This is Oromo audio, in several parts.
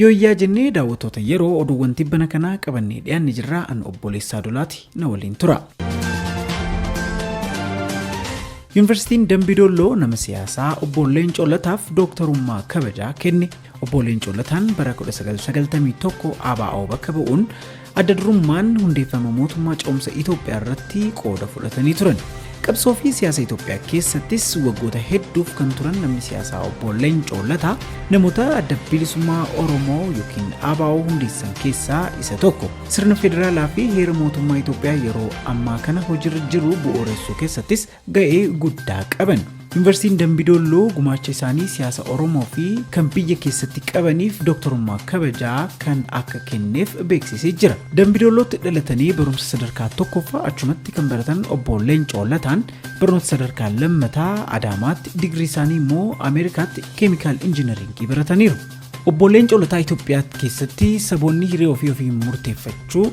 Yooyyaa jennee daawwattoota yeroo oduuwwan tibbana kanaa qabannee dhiyaanne jirraa an obboleessaa Dolaati na waliin tura. Yuunivarsiitiin Dambii Dolloo nama siyaasaa obbo Leencoo Lataaf dooktarummaa kabajaa kenne. Obbo Leencoo Lataan bara 1991 ABO bakka bu'uun adda durummaan hundeeffama mootummaa ce'umsa Itoophiyaa irratti qooda fudhatanii turan. Qabsoo fi siyaasa Itoophiyaa keessattis waggoota hedduuf kan turan namni siyaasaa obbo Leencoo Lataa namoota adda bilisummaa Oromoo yookiin ABO hundeessan keessaa isa tokko. Sirna federaalaa fi heera mootummaa Itoophiyaa yeroo ammaa kana hojiirra jiru bu'uuressuu keessattis ga'ee guddaa qaban. Yuunivarsiitiin Dambidolloo gumaacha isaanii siyaasa Oromoo fi kan biyya keessatti qabaniif dooktarummaa kabajaa kan akka kenneef beeksisee jira. Dambidollootti dhalatanii barumsa sadarkaa tokkoffaa achumatti kan baratan obbo Leencoo Lataan barnoota sadarkaa lammataa Adaamaatti digirii isaanii immoo Ameerikaatti keemikaal injinariingii barataniiru. Obbo Leencoo Lataa Itoophiyaa keessatti saboonni hiree ofii ofiin murteeffachuu,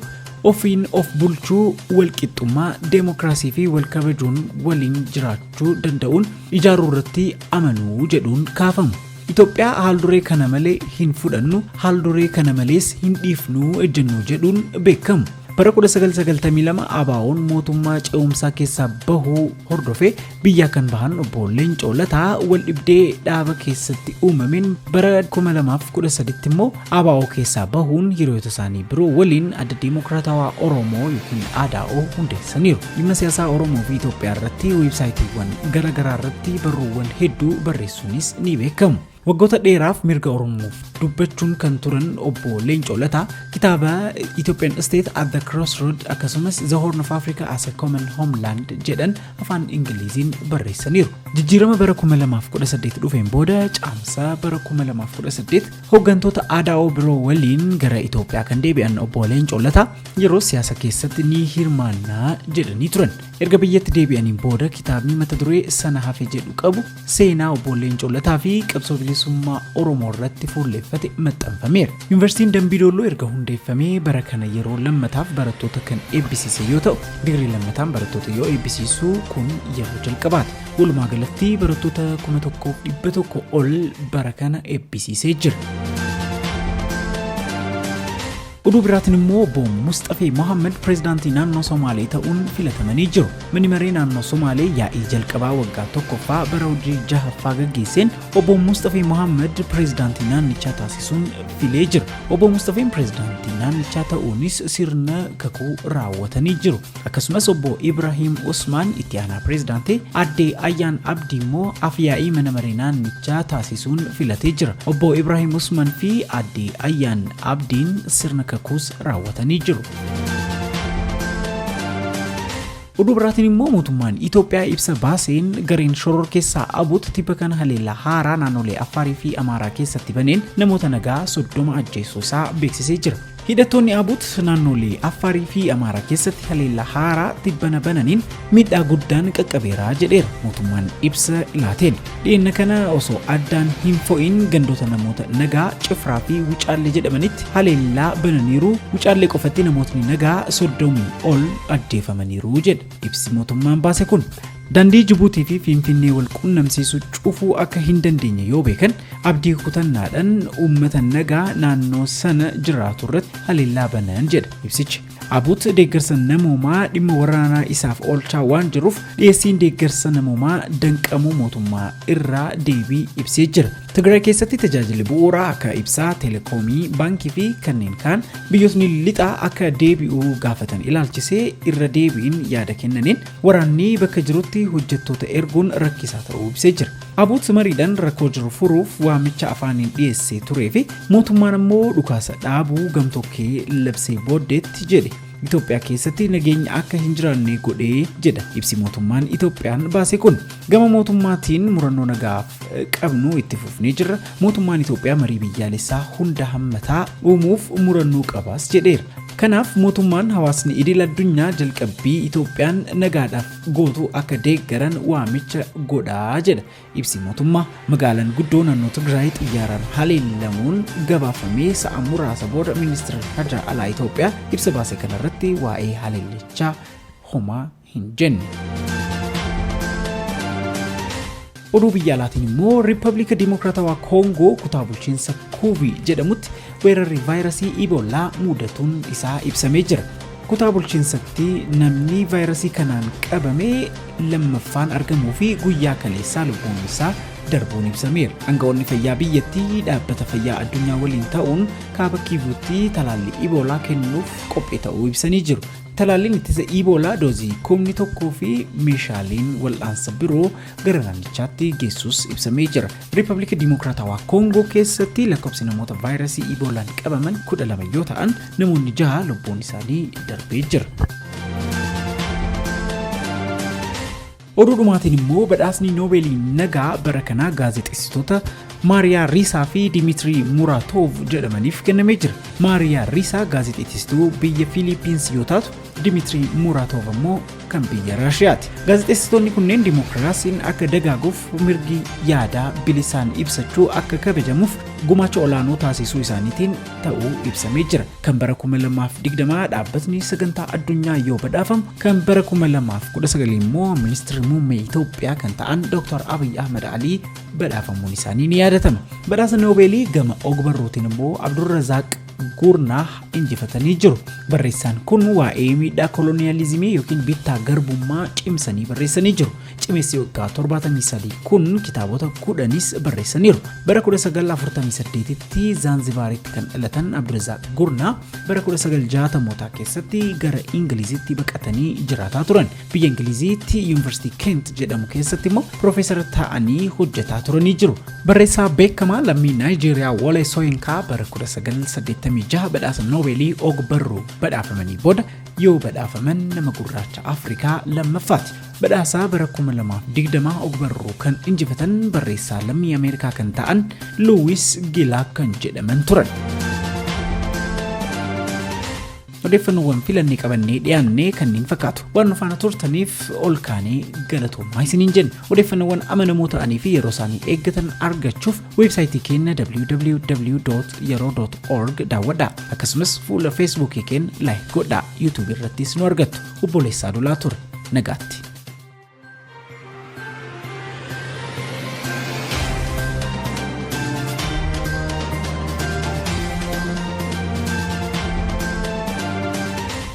ofiin of bulchuu, walqixxummaa, deemokiraasii fi wal kabajuun waliin jiraachuu danda'uun ijaaruu irratti amanuu jedhuun kaafamu. Itoophiyaa haalduree kana malee hin fudhannu, haalduree kana malees hin dhiifnu ejjennoo jedhuun beekamu. Bara 1992 ABO'n mootummaa ce'umsaa keessaa bahuu hordofee biyyaa kan bahan obbo Leencoo Lataa wal dhibdee dhaaba keessatti uumameen bara 2013 immoo ABO keessaa bahuun hiriyoota isaanii biroo waliin adda Deemokiraatawaa Oromoo yookiin ADO hundeessaniiru. Dhimma siyaasaa Oromoo fi Itoophiyaa irratti weebsaayitiiwwan gara garaa irratti barruuwwan hedduu barreessuunis ni beekamu. Waggoota dheeraaf mirga Oromoof dubbachuun kan turan obbo Leencoo Lataa kitaaba Ethiopian State at the Crossroad akkasumas The Horn of Africa as a Common Homeland jedhan afaan Ingiliziin barreessaniiru. Jijjiirama bara 2018 dhufeen booda caamsaa bara 2018 hooggantoota ADO biroo waliin gara Itoophiyaa kan deebi'an obbo Leencoo Lataa yeroo siyaasa keessatti ni hirmaannaa jedhanii turan. Erga biyyatti deebi'aniin booda kitaabni mata duree sana hafe jedhu qabu seenaa obbo Leencoo Lataa fi qabsoo bilisummaa Oromoo irratti fuulleeffate maxxanfameera. Yuunivarsiitiin Dambii Dolloo erga hundeeffamee bara kana yeroo lammataaf barattoota kan eebbisiise yoo ta'u, digirii lammataan barattoota yoo eebbisiisu kun yeroo jalqabaati. Walumaa galatti barattoota 1100 ol bara kana eebbisiisee jira. Oduu biraatiin immoo obbo Musxafee Mohaammed pireezidaantii naannoo Somaalee ta'uun filatamanii jiru. Manni maree naannoo Somaalee yaa'ii jalqabaa waggaa tokkoffaa bara hojii jahaffaa gaggeesseen obbo Musxafee Mohaammed pireezidaantii naannichaa taasisuun filee jira. Obbo Musxafeen pireezidaantii naannichaa ta'uunis sirna kakuu raawwatanii jiru. Akkasumas obbo Ibrahim Usmaan itti aanaa pireezidaantii, aadde Ayyaan Abdii immoo af-yaa'ii mana maree naannichaa taasisuun filatee jira. Obbo Ibrahim Usman fi aadde Ayyaan Abdiin sirna kakuus raawwatanii jiru. Oduu biraatiin immoo mootummaan Itoophiyaa ibsa baaseen gareen shororkeessaa ABUT tibba kana haleellaa haaraa naannolee Affaarii fi Amaaraa keessatti baneen namoota nagaa 30 ajjeesuu isaa beeksisee jira. Hidhattoonni ABUT naannolee Affaarii fi Amaaraa keessatti haleellaa haaraa tibbana bananiin miidhaa guddaan qaqqabeera jedheera mootummaan ibsa laateen. Dhiyeenya kana osoo addaan hin fo'in gandoota namoota nagaa Cifraa fi Wucaallee jedhamanitti haleellaa bananiiru. Wucaallee qofatti namootni nagaa 30 ol ajjeefamaniiru jedha ibsi mootummaan baase kun. Daandii Jibuutii fi Finfinnee wal qunnamsiisu cufuu akka hin dandeenye yoo beekan abdii kutannaadhaan uummata nagaa naannoo sana jiraatu irratti haleellaa banan jedha ibsichi. ABUT deeggarsa namoomaa dhimma waraanaa isaaf oolchaa waan jiruuf dhiyeessiin deeggarsa namoomaa danqamuu mootummaa irraa deebii ibsee jira. Tigraay keessatti tajaajilli bu'uuraa akka ibsaa, telekoomii, baankii fi kanneen kaan biyyootni lixaa akka deebi'uu gaafatan ilaalchisee irra deebiin yaada kennaniin waraanni bakka jirutti hojjettoota erguun rakkisaa ta'uu ibsee jira. ABUT mariidhaan rakkoo jiru furuuf waamicha afaaniin dhiyeessee turee fi mootummaan ammoo dhukaasa dhaabuu gamtokkee labsee booddeetti jedhe. Itoophiyaa keessatti nageenya akka hin jiraanne godhee jedha ibsi mootummaan Itoophiyaan baase kun. Gama mootummaatiin murannoo nagaaf qabnu itti fufnee jirra. Mootummaan Itoophiyaa marii biyyaalessaa hunda hammataa uumuuf murannoo qabaas jedheera. Kanaaf mootummaan hawaasni idil addunyaa jalqabbii Itoophiyaan nagaadhaaf gootu akka deeggaran waamicha godhaa jedha ibsi mootummaa. Magaalaan guddoo naannoo Tigraay xiyyaaraan haleellamuun gabaafamee sa'a muraasa booda ministeerri hajaa alaa Itoophiyaa ibsa baase kanarratti waa'ee haleellichaa homaa hin jenne. Oduu biyya alaatiin immoo Riippaabilika Dimokiraatawaa Koongoo kutaa bulchiinsa Kuubii jedhamutti weerarri vaayirasii Iboolaa mudatuun isaa ibsamee jira. Kutaa bulchiinsatti namni vaayirasii kanaan qabame lammaffaan argamuu fi guyyaa kaleessaa lubbuun isaa darbuun ibsameera. Aangawoonni fayyaa biyyattii dhaabbata fayyaa addunyaa waliin ta'uun kaaba Kiivuutti talaallii Iboolaa kennuuf qophii ta'uu ibsanii jiru. Talaalliin ittisa Iboolaa doozii 1,000 fi meeshaaleen wal'aansa biroo gara naannichaatti geessus ibsamee jira. Riippaabilika Dimokiraatawaa Koongoo keessatti lakkoofsi namoota vaayirasii Iboolaan qabaman 12 yoo ta'an, namoonni 6 lubbuun isaanii darbee jira. Oduu dhumaatiin immoo badhaasni Noobeelii nagaa bara kanaa gaazexeessitoota Maariyaa Riisaa fi Dimitirii Muraatoov jedhamaniif kennamee jira. Maariyaa Riisaa gaazexeessituu biyya Filiippiins yoo taatu, Dimitirii Muraatoov ammoo kan biyya Raashiyaati. Gaazexeessitoonni kunneen dimookiraasiin akka dagaaguuf, mirgi yaadaa bilisaan ibsachuu akka kabajamuuf gumaacha olaanoo taasisuu isaaniitiin ta'uu ibsamee jira. Kan bara 2020 dhaabbatni sagantaa addunyaa yoo badhaafamu, kan bara 2019 immoo ministeerri muummee Itoophiyaa kan ta'an Dr. Abiy Ahmad Alii badhaafamuun isaanii ni yaadatama. Badhaasa Noobeelii gama ogbarruutiin immoo Abdurrazaaq Gurnaah injifatanii jiru. Barreessaan kun waa'ee miidhaa koloniyaalizimii yookiin bittaa garbummaa cimsanii barreessanii jiru. Cimeessi waggaa 73 kun kitaabota 10s barreessaniiru. Bara 1948tti Zaanzibaaritti kan dhalatan Abdurrazaaq Gurnaa bara 1960mootaa keessatti gara Ingilizitti baqatanii jiraataa turan. Biyya Ingiliziitti Yuunivarsiitii Kent jedhamu keessatti immoo piroofeesara ta'anii hojjetaa turanii jiru. Barreessaa beekamaa lammii Naayijeeriyaa Wole Soyinkaa bara 1986 badhaasa Noobeelii og-barruu badhaafamanii booda yoo badhaafaman nama gurraacha Afrikaa lammaffaati. Badhaasaa bara 2020 og-barruu kan injifatan barreessaa lammii Ameerikaa kan ta'an Luwis Gilaak kan jedhaman turan. Odeeffannoowwan filannee qabannee dhiyaannee kanneen fakkaatu. Waan nu faana turtaniif ol kaanee galatoomaa isiniin jenna. Odeeffannoowwan amanamoo ta'anii fi yeroo isaanii eeggatan argachuuf weebsaayitii keenya www.yeroo.org daawwadhaa. Akkasumas fuula Feesbuukii keenya like godhaa. YouTube irrattis nu argattu. Obboleessaa Dulaa ture. Nagaatti.